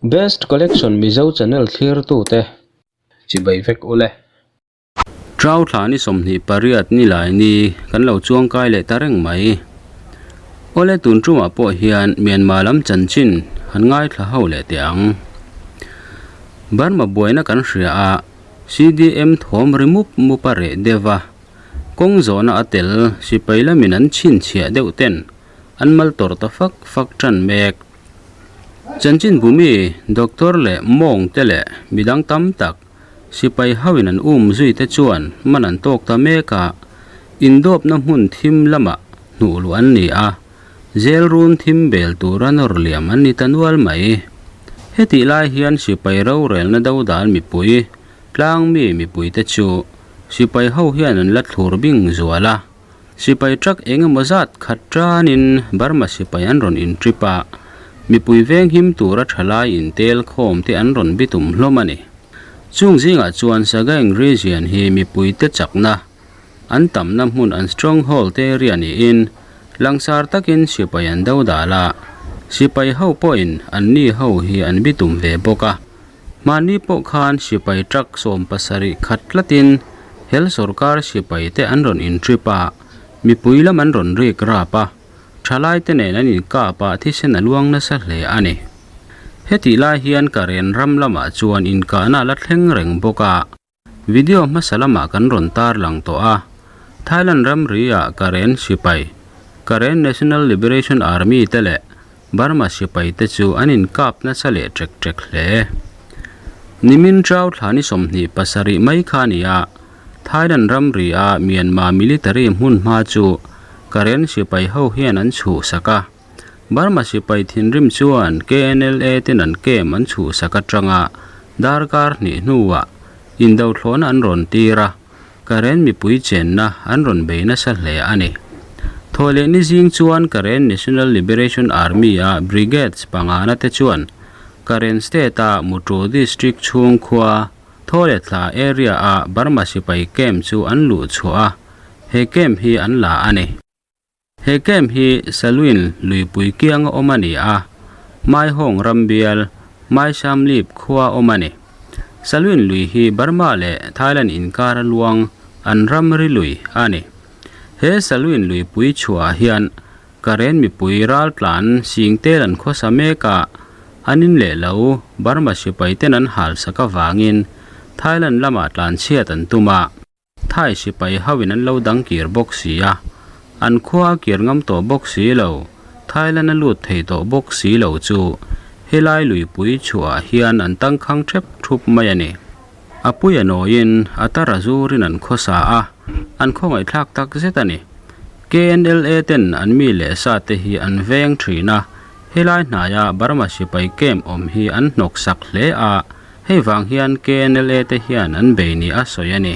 Best Collection Mizo channel thlirtute chibai vek ule. Trau thla ni 28 ni lai ni kan lo chuangkai leh ta reng mai. Awle tun tumah pawh hian Myanmar lam chanchin han ngaithla ho leh teh ang. Burma buaina kan hria a, CDM thawm ri mup mup a reh deuh va, kawng zawhna a tel sipai lamin an chhinchhiah deuh ten an mal tawrh ta fak fak tan mek. Chanchin bumi doctor leh mawng te leh midang tam tak sipai hoin an um zui te chuan man an tawk ta mek a, indawpna hmun thim lamah hnuh luh an ni a, jail run thim bel tura nawr liam an ni ta nual mai. Hetih lai hian sipai rorelna dodal mipui, tlangmi mipui te chu sipai ho hian an la thlur bing zual a. Sipai truck eng emaw zat khat tanin Burma sipai an rawn in trip a, mipui veng him tura thalai in tel khawm te an rawn bitum hlawm a ni. Chung zingah chuan Sagaing region hi mipui te chakna an tamna hmun an stronghold te area niin langsar takin sipai an do dal a, sipai ho pawhin an ni ho hi an bitum ve bawk a. Mahni pawh khan sipai truck 70 khat tlatin hel sorkar sipai te an rawn in trip a, mipui lam an rawn rik rap a, thalai te nen an inkap a thisen a luang nasa hle a ni. Hetih lai hian Karen ram lamah chuan inkahna a la thleng reng bawk a. Video hmasa lamah kan rawn tar lang tawh a, Thailand ramri ah Karen sipai, Karen National Liberation Army te leh Burma sipai te chu an inkap nasa leh ṭek ṭek hle. Nimin Chau thla ni 27 mai kha a ni a, Thailand ramri ah Myanmar military hmun hma chu Karen sipai ho hian an chhuhsak a, Burma sipai thinrim chuan KNLA ten an camp an chhuhsak atanga darkar hnih hnuah indothlawhna an rawn tir a, Karen mipui chenna an rawn bei nasa hle a ni. Thawhleh ni zing chuan Karen National Liberation Army-a brigades pangana te chuan Karen State-a Mutu District chhung khua Thawhleh thla area-a Burma sipai camp chu an luh chhuah a, he camp hi an la a ni. He camp hi Salween luipui kianga awm a ni a, Maihawng rambial, Maisamlip khua awm a ni. Salween lui hi Burma leh Thailand inkara luang an ramri lui a ni. He Salween luipui chhuah hian Karen mipui raltlan singtel an khawsa mek a, an in leh lo Burma sipai ten an halsak avangin Thailand lamah tlanchhiat an tum a. Thai sipai hoin an lo dang kir bawk si a, an khua a kir ngam tawh bawk si lo, Thailand a lut thei tawh bawk si lo chu helai luipui chhuah hian an tangkhang thep thup mai a ni. A pui a nawiin a tar a zurin an khawsa a, an khawngaihthlak tak zet a ni. KNLA ten an mi leh sa te hi an veng thin a, helai hnaia Burma sipai camp awm hi an hnawksak hle a, Hei vang hian KNLA te hian an bei ni a sawi a ni.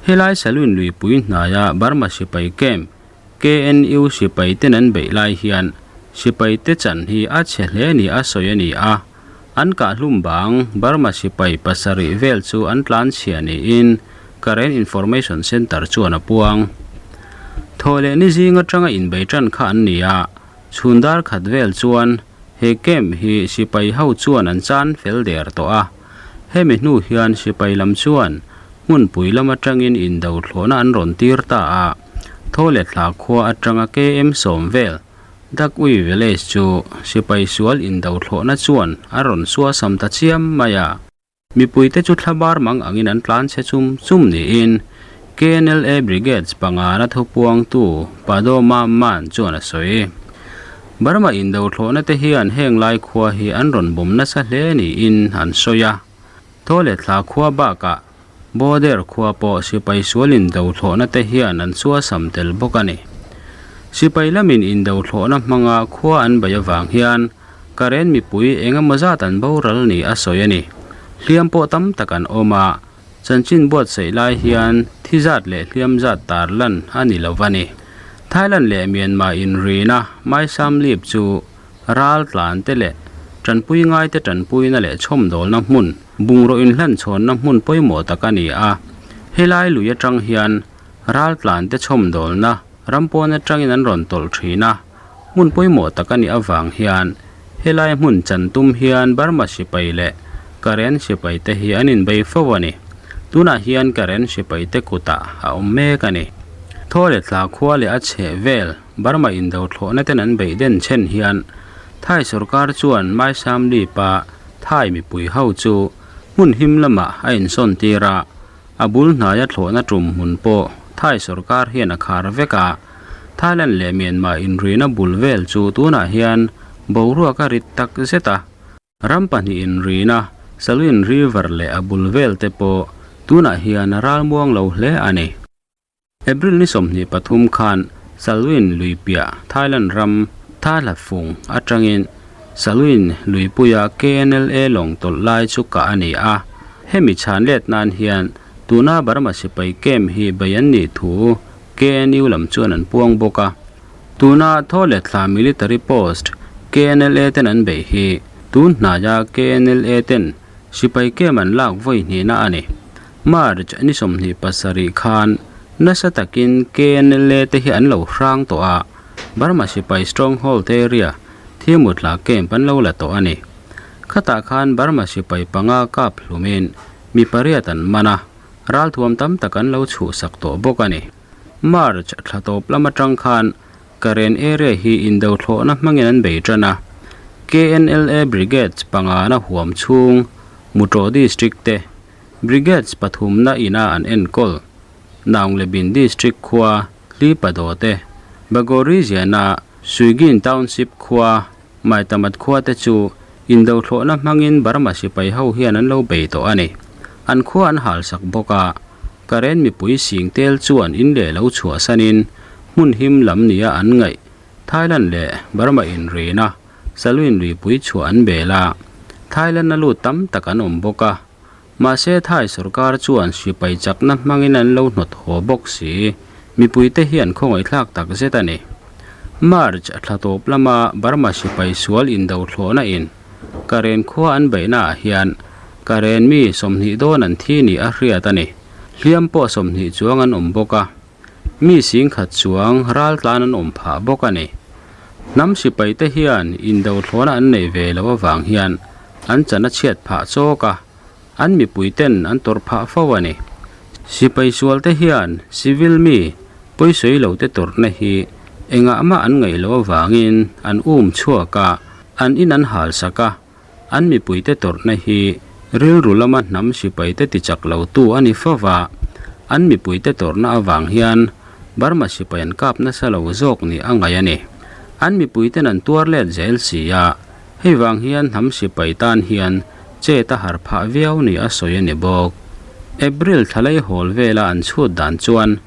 Helai Salween luipui hnaia Burma sipai camp KNU sipai ten an beih lai hian sipai te chan hi a chhe hle ni a sawi a ni a, an kahhlum bang Burma sipai pasarih vel chu an tlanchhia niin Karen Information Centre chuan a puang. Thaw leh ni zing atanga inbei tan kha an ni a, chhun dar khat vel chuan He camp hi sipai ho chuan an chan fel der tawh a, hemi hnu hian sipai lam chuan hmunpui lam atangin indo thlawhna an rawn tir ta a, thaw leh thla khua atanga KM sawm vel Dakui village chu sipai sual indo thlawhna chuan a rawn suasam ta chiam mai a. Mipuite chu thlabar mang angin an tlan chhe chum chum niin KNLA Brigades pangana thupuangtu Padoma Man chuan a sawi. Burma indo thlawhna te hian heng lai khua hi an rawn bawm nasa hle niin an sawi a. Thaw leh thla khua bakah Border khua pawh sipai sual indo thlawhna te hian an suasam tel bawk a ni. Sipai lamin indo thlawhna hmanga khua an bei avang hian Karen mipui eng emaw zat an boral ni a sawi a ni. Hliam pawh tam tak an awm a, chanchin buatsaih lai hian thi zat leh hliam zat tar lan a ni lo va ni. Thailand leh Myanmar inrina Maisam Lip chu ral tlan te leh tanpui ngai te tanpuina leh chhawmdawlna hmun, bungraw inhlanchhawnna hmun pawimawh tak a ni a. Helai lui atang hian ral tlan te chhawmdawlna ram pawn atangin an rawn tawlh thin a. Hmun pawimawh tak a nih avang hian Helai hmun chan tum hian Burma sipai leh Karen sipai te hi an inbei fo a ni. Tunah hian Karen sipai te kutah a awm mek a ni. Thaw leh thla khua leh a chheh vel Burma indo thlawhna ten an beih den chhen hian Thai sorkar chuan Maisam Lip-a Thai mipui ho chu hmun him lamah a insawn tir a, a bul hnaia thlawhna tum hmun pawh Thai sorkar hian a khar vek a. Thailand leh Myanmar inrina bul vel chu tunah hian boruak a rit tak zet a. Ram pahnih inrina Salween River leh a bul vel te pawh tunah hian a ralmuang lo hle a ni. April ni 23 khan Salween lui piah Thailand ram Tha Hlafung atangin Salween luipuia KNLA lawng tawlh lai chu kah a ni a. Hemi chhan let nan hian tuna Burma sipai camp hi bei an nih thu KNU lam chuan an puang bawk a. Tuna thaw leh thla military post KNLA ten an beih hi tun hnaia KNLA ten sipai camp an lak vawi hnihna a ni. March ni 27 khan nasa takin KNLA te hi an lo hrang tawh a, Burma sipai stronghold area Thimutla camp an lo la tawh a ni. Khatah khan Burma sipai panga kap hlumin mi pariat an man a, ralthuam tam tak an lo chhuhsak tawh bawk a ni. March thla tawp lam atang khan Karen area hi indo thlawhna hmangin an bei tan a, KNLA Brigades pangana huam chhung Muṭaw District te Brigades pathumna ina an enkawl Naunglebin District khua Hlipadaw te, Bago Region-a Suigin Township khua Maitamat khua te chu indo thlawhna hmangin Burma sipai ho hian an lo bei tawh a ni. An khua an halsak bawk a, Karen mipui sing tel chuan in leh lo chhuahsanin hmun him lam nia an ngaih Thailand leh Burma inrina Salween luipui chhuah an bel a, Thailand a lut tam tak an awm bawk a. Mahse Thai sorkar chuan sipai chakna hmangin an lo hnawt haw bawk si. Mipuite hi an khawngaihthlak tak zet a ni. March thla tawp lama Burma sipai sual indo thlawhna in Karen khua an beihna ah hian Karen mi 20 dawn an thi nih a hriat a ni. Hliam pawh 20 chuang an awm bawk a. Mi 10,000 chuang raltlan an awm phah bawk a ni. Hnam sipaite hian indo thlawhna an nei ve loh avang hian an chan a chhiat phah chawk a, an mipuiten an tawrh phah fo a ni. Sipai sualte hian civil mi pawisawi lote tawrhna hi engah mah an ngaih loh avangin an um chhuak a, an in an halsak a, An mipuite tawrhna hi rilru lama hnam sipaite tichak lotu a ni fo va, an mipuite tawrhna avang hian Burma sipai an kap nasa lo zawk nih a ngaih a ni. An mipuiten an tuar let zel si a, hei vang hian hnam sipai tan hian chet a har phah viau nih a sawi a ni bawk. April thlalei hawl vela an chhut dan chuan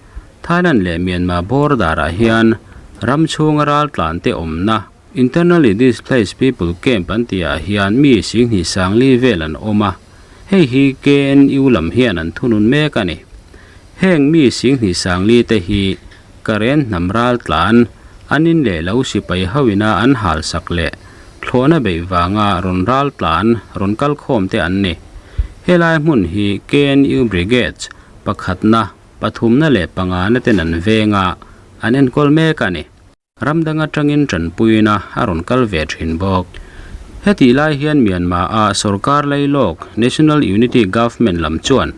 Thailand leh Myanmar border ah hian ram chhunga raltlante awmna, Internally Displaced People Camp an tih ah hian mi 20,004 vel an awm a, hei hi KNU lam hian an thunun mek a ni. Heng mi 20,004 te hi Karen hnam raltlan an in leh lo sipai ho ina an halsak leh thlawhna beih vanga rawn raltlan rawn kal khawm te an ni. Helai hmun hi KNU Brigades pakhatna, pathumna leh pangana ten an veng a, an enkawl mek a ni. Ram dang atangin tanpuina a rawn kal ve thin bawk. Hetih lai hian Myanmar-a sorkar lailawk National Unity Government lam chuan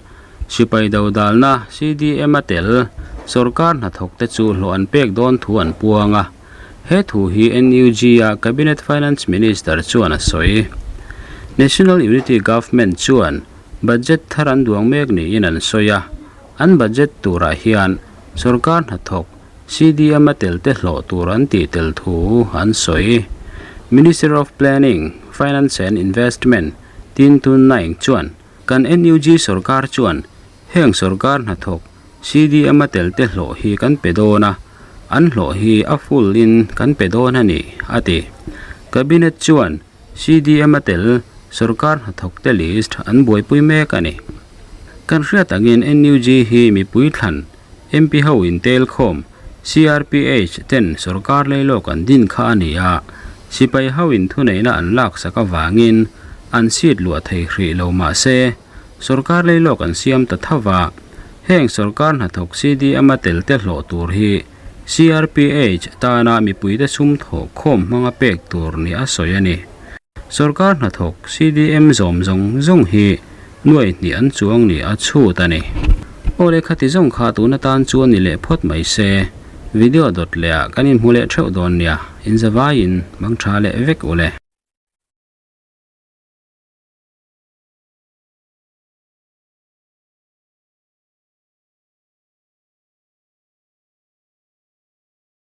sipai dodalna CDM a tel sorkar hnathawkte chu hlawh an pek dawn thu an puang a. He thu hi NUG-a Cabinet Finance Minister chuan a sawi. National Unity Government chuan budget thar an duang mek niin an sawi a. An budget turah hian sorkar hnathawk CDM a tel te hlawh tur an tih tel thu an sawi. Minister of Planning, Finance and Investment Tin Tun Naing chuan kan NUG sorkar chuan heng sorkar hnathawk CDM a tel te hlawh hi kan pe dawn a, an hlawh hi a full in kan pe dawn a ni, a ti. Cabinet chuan CDM a tel sorkar hnathawk te list an buaipui mek a ni. Kan hriat angin NUG hi mipui thlan MP ho intel khawm CRPH ten sorkar leilawk an din kha a ni a, sipai ho in thuneihna an laksak avangin an seat luah thei hrih lo mah se sorkar leilawk an siam ta tho va. Heng sorkar hnathawk CDM a tel te hlawh tur hi CRPH tana mipuite sum thawh khawm hmanga pek tur ni a sawi a ni. Sorkar hnathawk CDM zawm zawng zawng hi nuai hnih an chuang ni a chhut a ni. Aw le khati zawng kha tun atan chuan ni leh phawt mai se, video dawt leh ah kan inhmu leh theuh dawn nia, inzavaiin bang tha leh vek u le.